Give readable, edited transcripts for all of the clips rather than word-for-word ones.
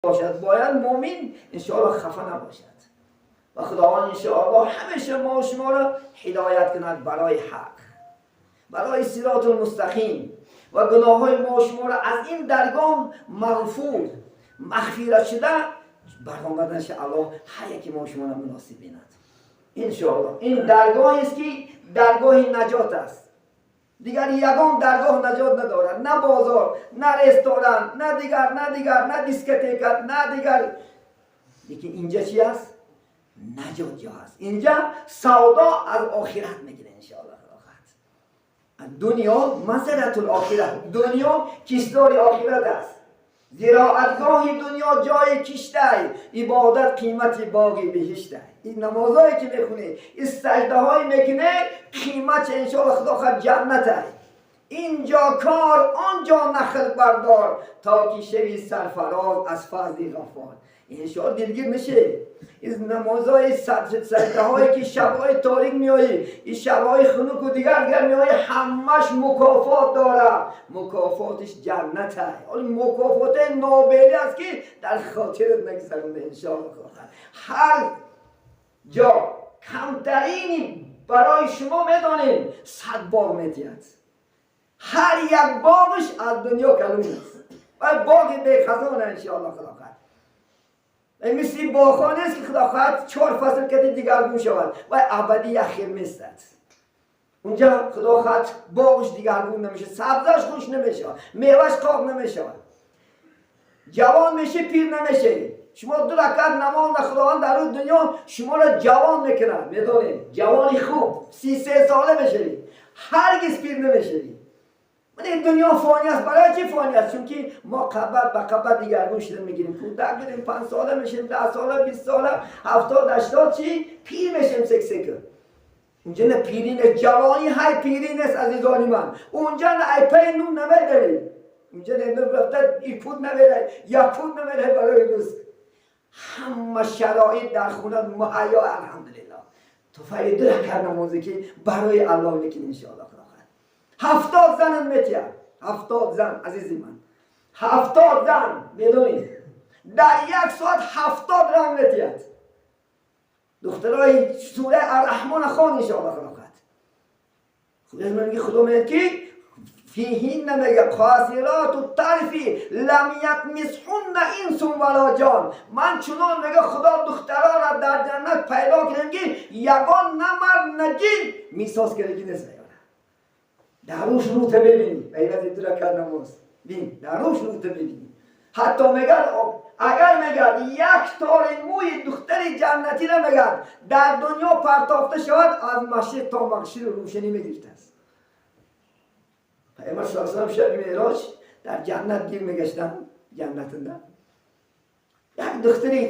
Бошад. Бояд мӯмин иншоаллоҳ хафа набошад ва Худованд иншоаллоҳ ҳамеша мо шуморо ҳидоят кунад барои ҳақ, барои сиротул мустақим ва гуноҳҳои мо шуморо аз ин даргоҳ мағфур, мағфират шуда баромаданаш Аллоҳ ҳар яки мо шуморо муносиб бинад иншоаллоҳ. Ин даргоҳест, ки даргоҳи наҷот аст. Дигар ягон даргоҳ наҷот надорад, на бозор, на ресторан, на дигар, на дигар, на дискотека, на дигар. Лекин инҷа чи аст? Наҷот ҷо аст. Инҷа савдо аз охират мегирад иншоаллоҳ. Дунё мазраатул охират, дунё киштори охират аст. Зироатгоҳи дунё ҷои киштай, ибодат қимати боғи биҳиштай. Ин намозое ки мехунӣ, ин саждаҳое мекунӣ, қиматша иншоалло Худо хоҳад ҷаннатай. Инҷо кор, он ҷо нахл бардор, то ки шави сарфароз аз фазли Ғаффор. Иншоалло дилгир наше. Из намозҳои, саждаҳое ки шабҳои торик меоӣ, ин шабҳои хунуку дигар дигар меоӣ, ҳамаш мукофот дорад. Мукофотиш ҷаннатай. Ҳоли мукофоти нобелӣ аст, ки дар хотират нагзаронда иншоалло. Ҳар ҷо камтарини барои шумо медонем 100 боғ метиҳад. Ҳар як боғиш аз дунё калон аст ва боғи бехазона иншоалло Худо хоҳад. Мисли боғҳо нест, ки Худо хоҳад чор фасл кади дигаргун шавад ва абадӣ як хел местад. Унҷа Худо хоҳад боғш дигаргун намешавад, сабзаш хуш намешавад, меваш қоқ намешавад, ҷавон меши, пир намешавӣ. Шумо ду ракат намоз на, Худованд дар рӯи дунё шуморо ҷавон мекунад. Медонед, ҷавони хуб 33 сола мешавӣ, ҳаргиз пир намешавӣ. Ин дунё фонӣ аст. Барои чӣ фонӣ аст? Чунки мо қабат ба қабат дигаргун шуда мегирем. Кӯдак будем, 5 сола мешем, 10 сола, 20 сола, 70, 80, чӣ, пир мешем сек сека. Унҷа на пирӣ нест, ҷавонӣ ҳай, пирӣ нест, азизони ман. Унҷа на айпаи нун намедарӣ, унҷа рафта ипут намерай, япут намерай барои рӯз. Ҳама шароит дар хона муҳайё, алҳамдулилло. Туфайли ду ракат намозе, ки барои Аллоҳ мекунӣ, иншоалло Худо хоҳад 70 занат метиҳад. 70 зан, азизи ман, 70 зан. Медонед, дар як соат 70 ранг метиҳад. Духтарои сураи Арраҳмона хон иншоалло Худо хоҳад. Худо худо мегӯяд, ки фиҳинна, мега, қосироту тарфи лам ятмисҳунна инсун вало ҷон. Ман чунон, мега Худо, духтарора дар ҷаннат пайдо кардам, ки ягон на мард, на ҷин мисоз кардагӣ нест. Дар рӯш рӯта мебинӣ ба ивази ду ракат намоз. Бин, дар рӯш рӯта мебинӣ. Ҳатто мегӯяд, агар, мегӯяд, як тори мӯи духтари ҷаннатиро, мегӯяд, дар дунё партофта шавад, аз машриқ то мағриб рӯшанӣ мегирифтааст. Пайғамбар саллаллоҳу алайҳи васаллам шаби Меъроҷ дар ҷаннат гир мегаштанд. Ҷаннатында як духтари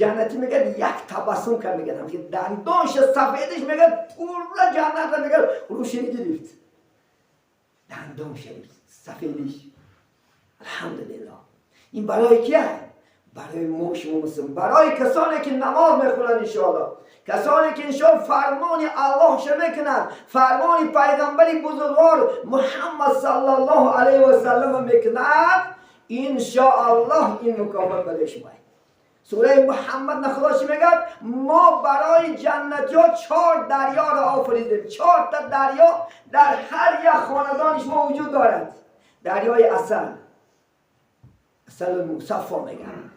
ҷаннатӣ, мегӯяд, як табассум кард, мегӯяд, ки дандонша сафедиш, мегӯяд, пурра ҷаннатра, мегӯяд, рӯшанӣ гирифт, дандонша сафедиш. Алҳамдулиллоҳ. Ин барои кия? Барои мо шумо мусулмон, барои касоне ки намоз мехонанд иншоалло, касоне ки иншоалло фармони Аллоҳша мекунанд, фармони пайғамбари бузургвор Муҳаммад саллаллоҳу алайҳи васаллама мекунад. Иншоаллоҳ ин мукофот барои шумо. Сураи Муҳаммад на Худо чӣ мегӯяд? Мо барои ҷаннатиҳо чор дарёро офаридем. Чорта дарё дар ҳар як хонадони шумо вуҷуд дорад. Дарёи асал, асали мусаффо мегӯяд,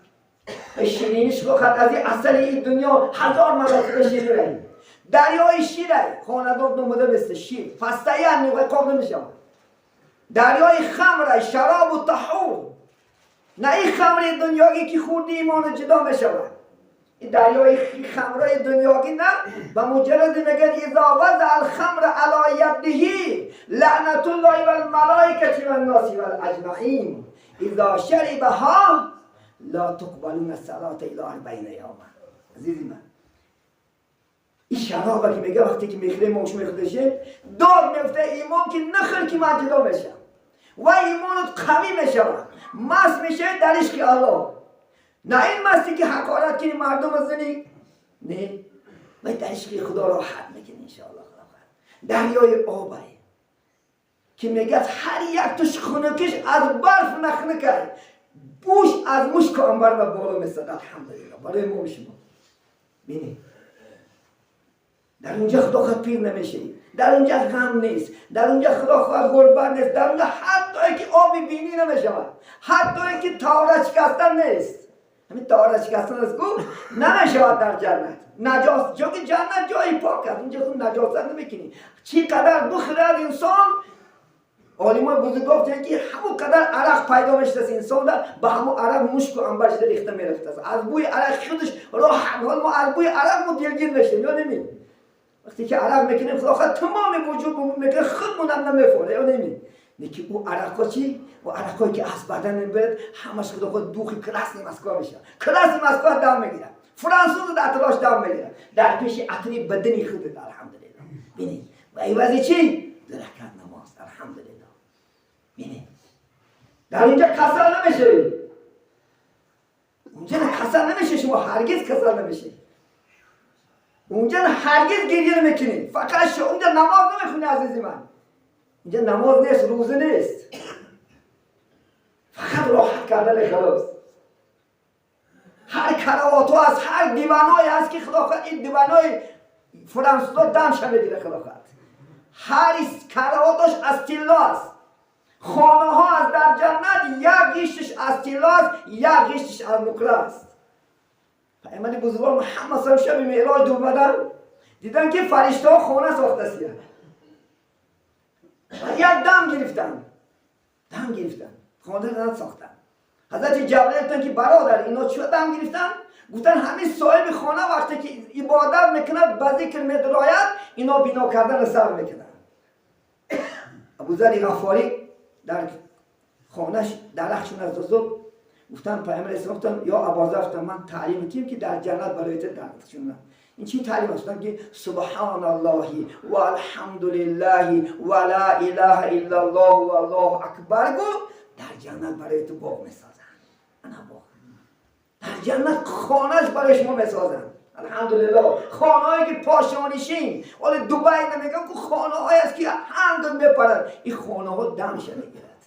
шириниш хад аз ин асали ин дунё ҳазор маротиба ширин. Дарёи ширай, хонадон номуда места шир постоянно қоб намешавад. Дарёи хамрай, шаробу таҳур, на ин хамри дунёгӣ, ки хурди имону ҷудо мешавад. Ин дарёи хамрои дунёгӣ на, ба муҷарради, мегӯяд, изо ваза алхамра ала яддиҳи лаънатуллоҳи валмалоикати ванноси валаҷмаин, изо шарибаҳо ла туқбалуна салата ило арбаина явма. Азизи ман, ин шароба ки мега, вақте ки мехӯрем, мош мехӯрдашем, дод мефта имон, ки нахӯр, ки ман ҷудо мешавам. Ва имонат қавӣ мешавад, маст мешавӣ дар ишқи Аллоҳ. На ин масте, ки ҳақорат кунӣ, мардума зани, не, ва дар ишқи Худо роҳат мекунӣ иншоалло. Дарёи обай, ки мегӯяд, ҳар як туш хунукиш аз барф нахунукай. Бӯш аз мушку анбар боло месад. Алҳамдулиллоҳ барои мо шумо. Бинед, дар унҷа худо хоҳад пир намешавӣ, дар унҷа ғам нест, дар унҷа худо хоҳад ғурбат нест, дар унҷа ҳатто ки оби бинӣ намешавад, ҳатто ки тора шикастан нест. Ҳамин тора шикастан аст гуфт намешавад дар ҷаннат. Наҷос, чунки ҷаннат ҷои пок аст, унҷа худ наҷосат намекунӣ. Чӣ қадар бихӯрад инсон, олимои бузург гуфтанд, ки ҳамон қадар арақ пайдо мешудааст инсонда, ба ҳамон арақ мушку анбар шуда рехта мерафтааст. Аз бӯи арақ худаш роҳат. Ҳол мо аз бӯи арақ мо дилгир мешавем ё неми? Вақте ки арақ мекунем, худо хоҳад, тамоми вуҷуд мекунем, худмонам намефорад ё неми? Лекин ӯ арақҳо чӣ? Ӯ арақҳое ки аз бадан мебарад, ҳамаш худо хоҳад духи Красный Москва мешавад. Красный Москва дам мегирад, франсуз атрош дам мегирад дар пеши атри бадани худат. Алҳамдулиллоҳ. Бинед, ва ивази чӣ? Ду ракат намоз. Алҳамдулиллоҳ. Бинед, дар инҷа касал намешавӣ, унҷа касал намешавӣ, шумо ҳаргиз касал намешавӣ, унҷа ҳаргиз гирья намекунӣ, фақат унҷа намоз намехунӣ. Азизи ман, инҷа намоз нест, рӯза нест, фақат роҳат кардани, халос. Ҳар каравотҳо аст, ҳар диваное ҳаст, ки худо хоҳад, ин диванои франсузо дамша мегирад. Худо хоҳад, ҳар каравотош аз тилло аст. Хонаҳо аз дар ҷаннат як гиштиш аз тилло аст, як гиштиш аз нуқра аст. Пайғамбари бузургвор Муҳаммад салам шаби меъроҷ омадан, дидан, ки фариштаҳо хона сохтасия. Як дам гирифтанд, дам гирифтанд, хона сохтанд. Ҳазрати Ҷабраил гуфтанд, ки бародар, ино чӣ дам гирифтанд? Гуфтанд, ҳамин соҳиби хона вақте ки ибодат мекунад, ба зикр медарояд, ино бино кардана сар мекунанд. Абузари Ғафорӣ дар хонаш дарахтшон аз зуд гуфтанд, Пайғамбар ислом гуфтанд: «Ё Абозар», гуфтанд, «ман таълим метиҳем, ки дар ҷаннат барои ту дарахтшон». Ин чӣ таълим аст? Гуфтанд, ки субҳаналлоҳи валҳамдулиллаҳи ва ла илаҳа иллаллоҳу валлоҳу акбар гу, дар ҷаннат барои ту боғ месозанд. Ана боғ дар ҷаннат, хонаш барои шумо месозанд. Алҳамдулиллоҳ, хонаҳое ки подшоҳнишин ҳоли Дубай намегам ку, хонаҳое аст, ки ҳанг мепарад. Ин хонаҳо дамша мегирад.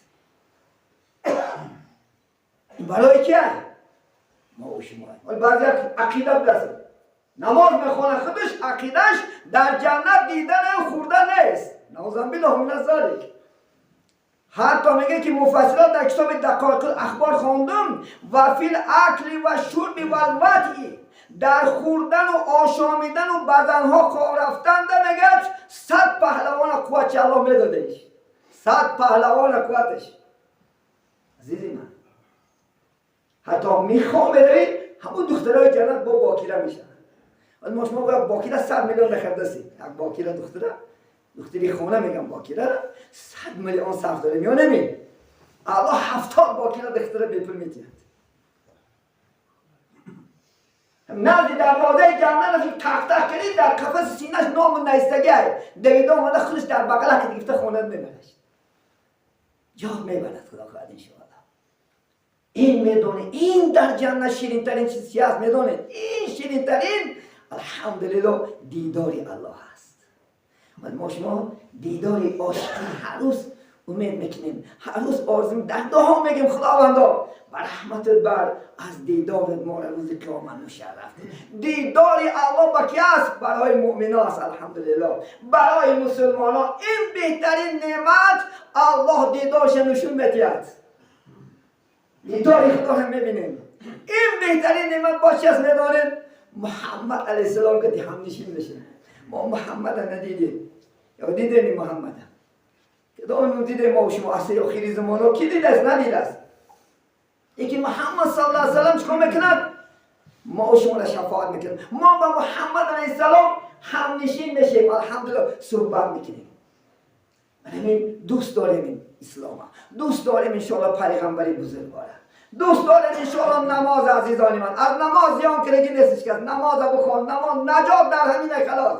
Ин барои кия? Мо шумо. Баъзе ақида будааст, намоз мехонад, худаш ақидаш дар ҷаннат дидану хӯрда нест. Наузубиллоҳ мин залик. Ҳатто меге, ки муфассирот, дар китоби Дақоиқул ахбор хондум, ва фил акли ва шурби валватъи, дар хӯрдану ошомидану ба занҳо хоб рафтанда, мегӯяд, 100 паҳлавона қувват чи Аллоҳ медодеш, 100 паҳлавона қувваташ. Азизи ман, ҳатто мехоҳ меравӣ, ҳамун духтарои ҷаннат бо бокира мешаванд. Мо шумо бояд бокира 100 миллион нахардаси. Як бокира духтара, духтари хона мегам, бокира 100 миллион сарф дорем ё неми? Аллоҳ 70 бокира духтара бепул метиҳад. Назди дарвозаи ҷаннат тақ-тақ кардид, дар қафаси синаш ному наистагиай, давида омада, худаш дар бағалак гирифта, хонад мебараш, ҷод мебарад. Худо хоҳад, иншоаллоҳ. Ин медонед, ин дар ҷаннат ширинтарин чиз чи аст? Медонед, ин ширинтарин, алҳамдулиллоҳ, дидори Аллоҳ аст. Мо шумо дидори ошиқӣ ҳар рӯз умед мекунем, ҳар рӯз орзу, дар дуо мегем: «Худовандо, ба раҳматат бар аз дидорат моро рӯзи қиёмат мушарраф». Дидори Аллоҳ ба ки аст? Барои муъмино аст. Алҳамдулиллоҳ, барои мусулмонон ин беҳтарин неъмат. Аллоҳ дидорша нушон метиҳад, дидори худоро мебинем. Ин беҳтарин неъмат бо чи аст, медонед? Муҳаммад алайҳиссалом ки ҳамнишин мешем. Мо Муҳаммада надидем ё дидем? Муҳаммада кадом дидем мо шумо? Асри охири замоно ки дидааст? Надидааст. Лекин Муҳаммад саллаллоҳу алайҳи васаллам чикор мекунад? Мо шуморо шафоат мекунем. Мо ба Муҳаммад алайҳиссалом ҳамнишин мешем, алҳамдулиллоҳ, суҳбат мекунем. Ҳамин дӯст дорем, ин ислома дӯст дорем, иншоалло, пайғамбари бузургвора дӯст дорем, иншоалло, намоз. Азизони ман, аз намоз зиён кираги нест ҳеч кас. Намоза бихон, намоз наҷот дар ҳамина, халос.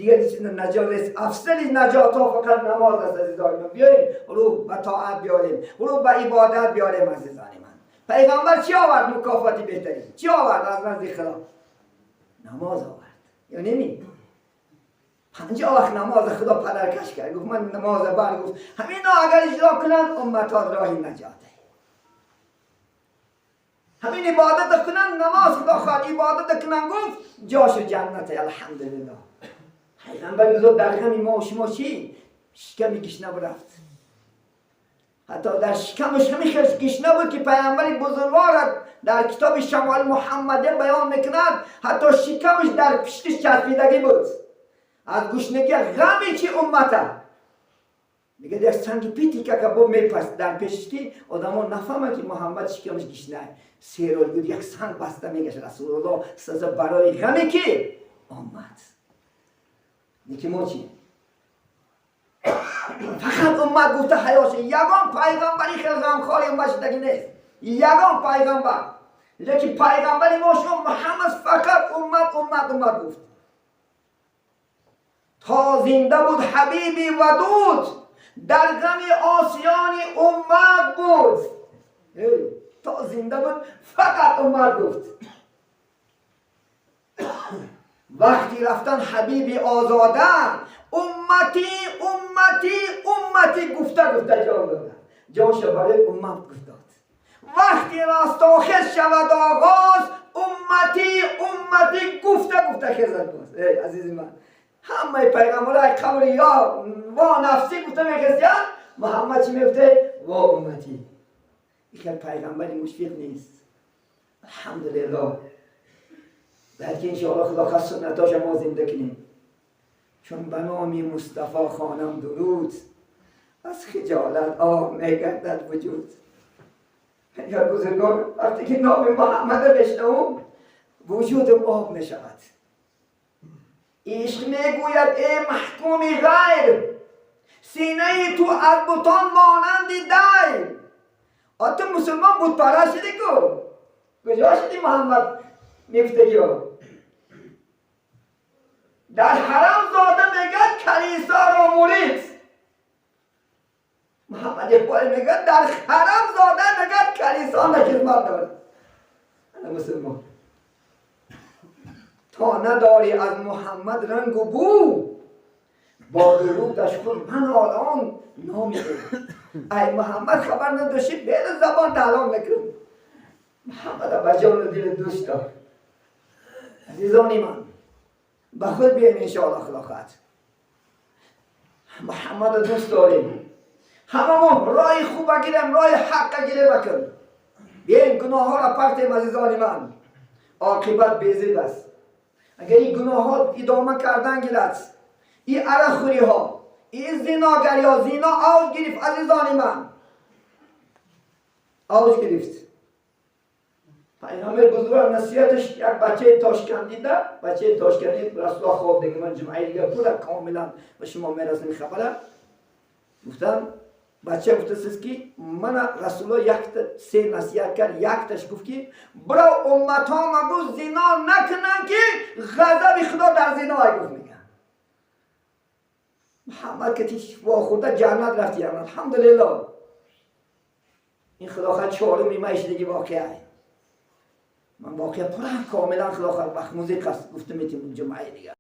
Дигар чиз наҷот нест. Афзали наҷотҳо фақат намоз аст. Азизони ман, биёем, рӯ ба тоат биёрем, рӯ ба ибодат биёрем. Азизони ман, пайғамбар чӣ овард? Мукофоти беҳтарин чӣ овард аз назди Худо? Намоз овард ё неми? 50 вақт намози Худо падаркаш кард, гуфт: «Ман намоза бар», гуфт, «ҳамино агар иҷро кунанд, умматот роҳи наҷоте». Ҳамин ибодат кунанд, намоз худо хоҳад ибодат кунанд, гуфт ҷошу ҷаннат. Алҳамдулиллоҳ. Пайғамбар бузург дар ғами мо ва шумо чӣ шиками гишна рафт, ҳатто дар шикамаш ҳамин хел гишна буд, ки пайғамбари бузургворат дар китоби Шамоил Муҳаммадия баён мекунад, ҳатто шикамаш дар пиштиш часпидагӣ буд аз гушнагӣ, ғами чи уммата. Мегӯяд, як санги питикака бо мепаст дар пешиш, ки одамо нафаҳманд, ки Муҳаммад шикамаш гишна серол буд. Як санг баста мегашт Расулуллоҳ саза барои ғаме ки омад. Леки мо чӣ? Фақат уммат гуфта ҳаё шуд. Ягон пайғамбари хел ғамхори уммат шудагӣ нест, ягон пайғамбар. Лекин пайғамбари мо шумо Муҳаммад фақат уммат, уммат, уммат гуфт. То зинда буд ҳабиби вадуд, дар ғами осиёни уммат буд. То зинда буд, фақат уммат гуфт. Вақти рафтан ҳабиби озода, умматӣ, умматӣ, умматӣ гуфта гуфта ҷон дода, ҷонша барои уммат гуфт дод. Вақти растохез шавад оғоз, умматӣ, умматӣ гуфта гуфта хезад боз. Эй азизи ман, ҳамаи пайғамбарҳои қабри ё во нафсӣ гуфта мехезиянд, Муҳаммад чӣ мегуфте? Во умматӣ. Ихел пайғамбари мушфиқ нест, алҳамдулиллоҳ. Бояд ки иншоалло худо хост суннатоша мо зинда кунем. Чун ба номи Мустафо хонам дуруд, аз хиҷолат об мегардад вуҷуд. Я бузургон, вақте ки номи Муҳаммада мешнавум, вуҷудам об мешавад. Ишқ мегӯяд: «Э маҳкуми ғайр, синаи ту аз бутон монанди дайр». А ту мусулмон бутпараст шудӣ ку, куҷо шудӣ? Муҳаммад мегуфтагиё дар ҳарам зода мегӯяд калисоро мурид. Муҳаммад Иқбол мегӯяд, дар ҳарам зода мегӯяд калисо на хизмат дорад. Ана мусулмон, то надорӣ аз Муҳаммад рангу бу, бо дурудаш худ манол он номи ӯ. Ай Муҳаммад хабар надошти, беда забон таълом мекун. Муҳаммада ба ҷону дили дӯст дор. Азизони ман, ба худ биёем, иншоалло худо хоҳад Муҳаммада дӯст дорем. Ҳамамон роҳи хуба гирем, роҳи ҳаққа гирем. Акун биёем, гуноҳҳоро партем. Азизони ман, оқибат безеб аст, агар ин гуноҳҳо идома кардан гирад. Ин арақхӯриҳо, ин зиногариҳо, зино авҷ гирифт, азизони ман, авҷ гирифт. Пайғамбар бузург насиҳаташ як бачаи тошкандида, бачаи тошканди Расулуллоҳ хоб дига. Ман ҷумъаи дига пурра комилан ба шумо мерасонам хабара. Гуфтам, бача гуфтасиз, ки мана Расулуллоҳ якта се насиҳат кард. Якташ гуфт, ки бирав умматҳома гуфт, зино накунанд, ки ғазаби Худо дар зино ай гуфт. Мегӯяд, Муҳаммад ки вохӯрда ҷаннат рафтиям, алҳамдулиллоҳ. Ин худо хоҳад чоруми майшидиги воқеа. Ман воқеа пурра комилан худо хоҳад вақт музиқ аст гуфта метим ҷумъаи дигар.